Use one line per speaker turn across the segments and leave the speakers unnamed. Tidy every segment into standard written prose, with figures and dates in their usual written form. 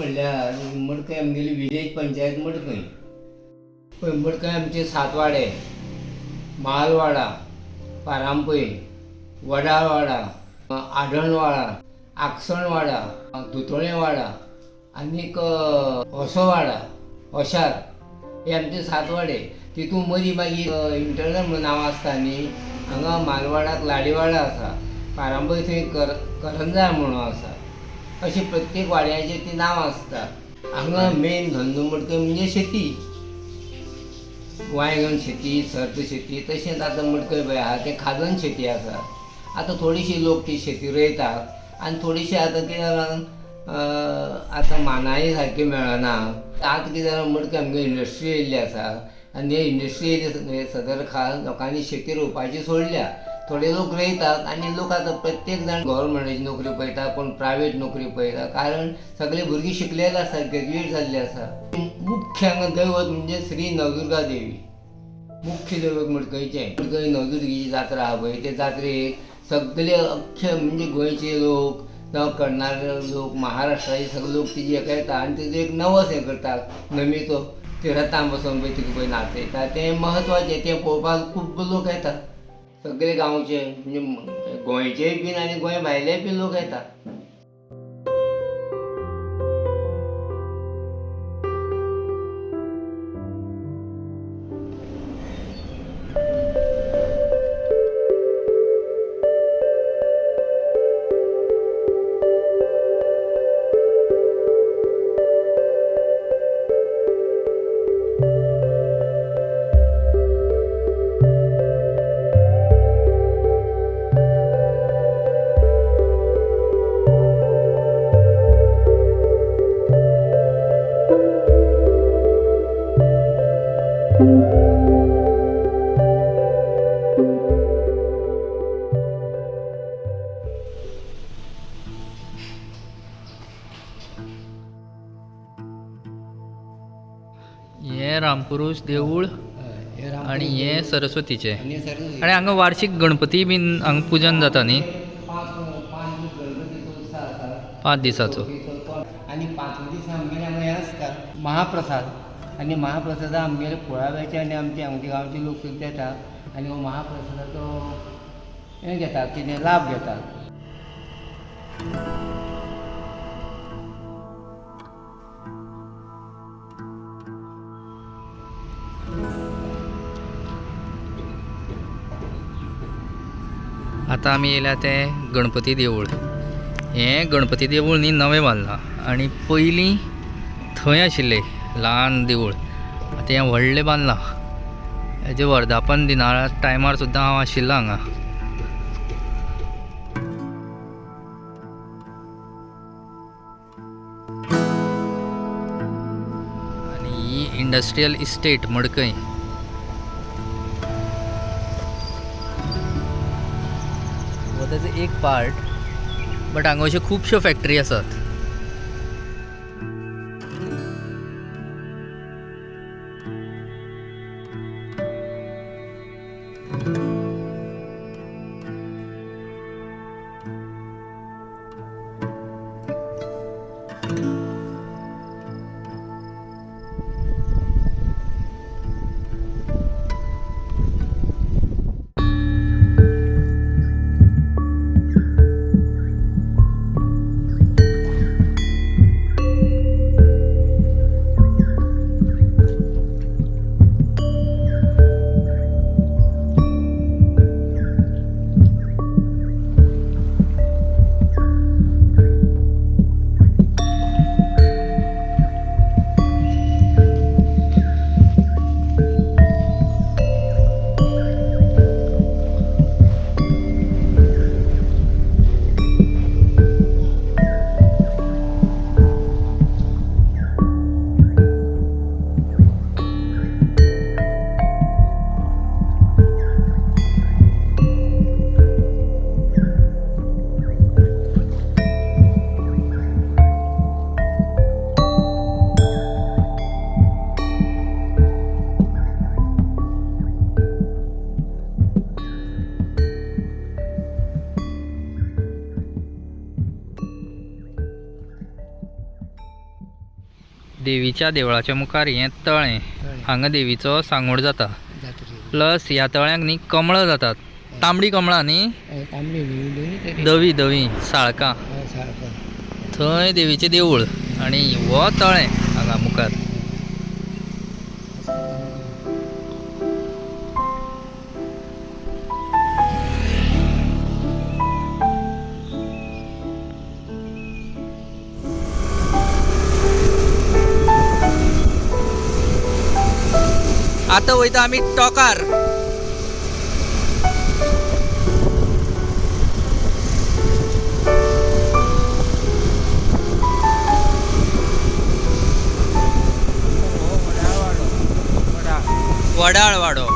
म्हणल्यार मडकय आमगेली विलेज पंचायत मडकय. पळय मडकय आमचे सात वाडे, महालवाडा, पारांपय, वडाळवाडा, आडणवाडा, आकसणवाडा, दुतोळेवाडा आनीक होसोवाडा, होशार हे आमचे सात वाडे. तितून मदीं मागीर इंटरनल म्हणून नांवां आसता न्ही, हांगा मालवाडाक लाडीवाडा आसा, पारांपय थंय करंजा म्हणून आसा. अशी प्रत्येक वाड्याचेर ती नांवां आसता. हांगा मेन धंदो मडकय म्हणजे शेती, वांयगण शेती, सर्द शेती. तशेंच आतां मडकय पळय आहा तें खाजन शेती आसा. आतां थोडीशी लोक ती शेती रोयतात आनी थोडीशी आतां कितें जालां, आतां मानाय सारकी मेळना. आतां कितें जालां, मडकय आमगे इंडस्ट्री येयल्ली आसा आनी हे इंडस्ट्री येयल्ली सदर खाल लोकांनी शेती रोवपाची सोडल्या. थोडे लोक रोयतात आनी लोक आतां प्रत्येक जाण गव्हर्मेंटाची नोकरी पळयता, कोण प्रायवेट नोकरी पळयता, कारण सगळे भुरगीं शिकलेले आसा, ग्रेज्युएट जाल्ले आसा. मुख्य हांगा दैवत म्हणजे श्री नवदुर्गा देवी, मुख्य दैवत मडकयचें. मडकय नवदुर्गेची जात्रा आहा पळय, ते जात्रेक सगळे अख्खे म्हणजे गोंयचे लोक जावं कर्नाटक लोक, महाराष्ट्राचे सगळे लोक तिजी हेका येता आनी तेजो एक नवस हें करतात, नमीचो. ते रथान बसोन पळय तिका पळय नाचयता, तें म्हत्वाचें, तें पळोवपाक खूब लोक येता. सगळे गांवचे म्हणजे गोंयचेय बीन आनी गोंय भायलेय बी लोक येता.
हें रामपुरूष देवूळ आनी हें सरस्वतीचें.
आनी
आनी हांगा वार्षिक गणपती बीन हांगा पुजन जाता न्ही,
5 गणपतीचो उत्सव आसा,
5 दिसाचो.
आनी 5 दिसा आमगेले हांगा हें आसता महाप्रसाद. आनी महाप्रसादा आमगेले कुळाव्याचे आनी आमचे आमगे गांवचे लोक सुद्दां येता आनी हो महाप्रसादाचो हें घेता, कितें लाभ घेतात.
आतां आमी येयल्या तें गणपती देवूळ. हें गणपती देवूळ न्ही नवें बांदलां आनी पयलीं थंय आशिल्लें ल्हान देवूळ, आतां हें व्हडलें बांदलां. हेजे वर्धापन दिना टायमार सुद्दां हांव आशिल्लो हांगा. आनी ही इंडस्ट्रियल इस्टेट मडकय. हो तेजो एक पार्ट, बट हांगा अश्यो खुबश्यो फॅक्टरी आसात. देवीच्या देवळाच्या मुखार हें तळें, हांगा देवीचो सांगोड जाता. प्लस ह्या तळ्यांक न्ही कमळां जातात, तांबडी कमळां न्ही,
तांबडी न्ही,
धवी धवी साळकां. थंय देवीचें देवूळ आनी हो तळें हांगा मुखार. आतां वयता आमी टोकार. वडाळ वाडो.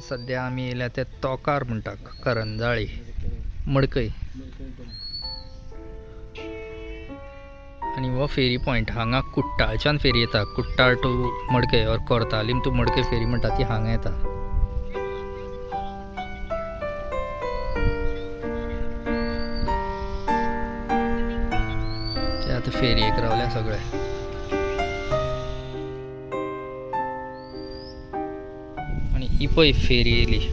सध्या आमी येयल्या ते तोकार म्हणटा, करंजाळी मडकय. आनी हो फेरी पॉयंट हांगा कुट्टाळच्यान फेरी येता, Cortalim to Madkai or Cortalim to Madkai ferry म्हणटा ती हांगा येता. ते आतां फेरयेक रावल्या सगळे. आनी ही पळय फेरी येयली.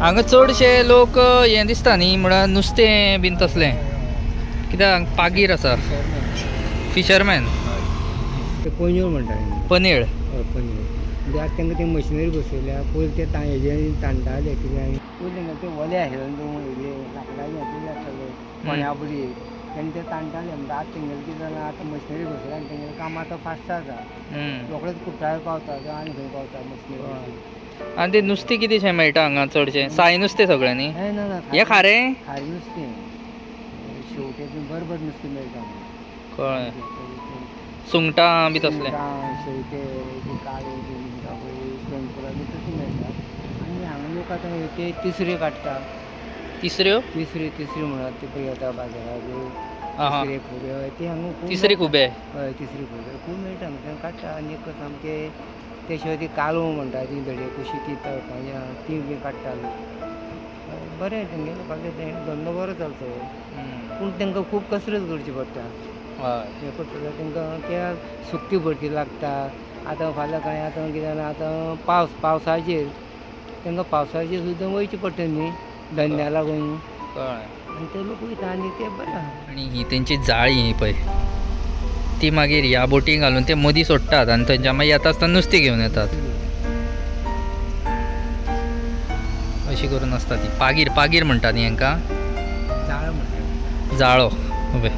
हांगा चडशे लोक हें दिसता न्ही, म्हळ्यार नुस्तें बीन तसलें, कित्याक पागीर आसा, फिशरमॅन.
ते पनेळ म्हणटा,
पनेळ.
पनेळ म्हणजे आतां तांकां ते मशिनरी बसयल्या. पयलीं ते हेजे ताणटाले, कित्याक पयलीं तांकां ते ओले आशिल्ले न्हू, लांकडाचे पयलीं आसताले कोण्या बडी, तेन्ना ते ताणटाले. म्हणटा आतां तेंगेलें कितें जालां, आतां मशिनरी बसयल्या आनी तेंगेलें काम आतां फास्ट जाता, रोखडेच कुट्टाळे पावता आनी खंय पावता मशिनरी.
आनी ते नुस्तें कितेंशें मेळटा हांगा चडशें? साय नुस्तें सगळें न्ही?
ना ना,
हें खारें?
खारें नुस्तें, शेवटें बी बरें बरें नुस्तें मेळटा.
कळ्ळें. सुंगटां बी तसलें,
शेवटे, काळे बी म्हणटा पळय, शणकुलां बी तशें मेळटा. आनी हांगा लोक आतां ते तिसऱ्यो काडटा.
तिसऱ्यो?
तिसऱ्यो तिसऱ्यो म्हणटात ते पळय येता बाजाराक, तिसरे खुबे ते हांगा खूब.
तिसरी खुबे?
हय, तिसरी खुबे खूब मेळटा हांगा, काडटा. आनी एक सामके ते शिवाय ती कालवं म्हणटा ती धडे कशी ती तळपाची ती बी काडटा लोक. बरें तेंगे लोकांचे तें धंदो बरो चलता, पूण तांकां खूब कसरत करची पडटा. हें करता तांकां त्या सुकती भरती लागता. आतां फाल्यां कांय आतां कितें जालां, आतां पावस, पावसाचेर तांकां पावसाचेर सुद्दां वयचें पडटा न्ही धंद्या लागून. आनी ते लोक वयता आनी ते बरें आहा.
आनी ही तेंची जाळी ही पळय, ती मागीर ह्या बोटीक घालून ते मदीं सोडटात आनी थंयच्यान मागीर येता आसतना नुस्तें घेवन येतात. अशी करून आसता ती. पागीर पागीर म्हणटा न्ही हांकां,
जाळो म्हणटा,
जाळो. उबे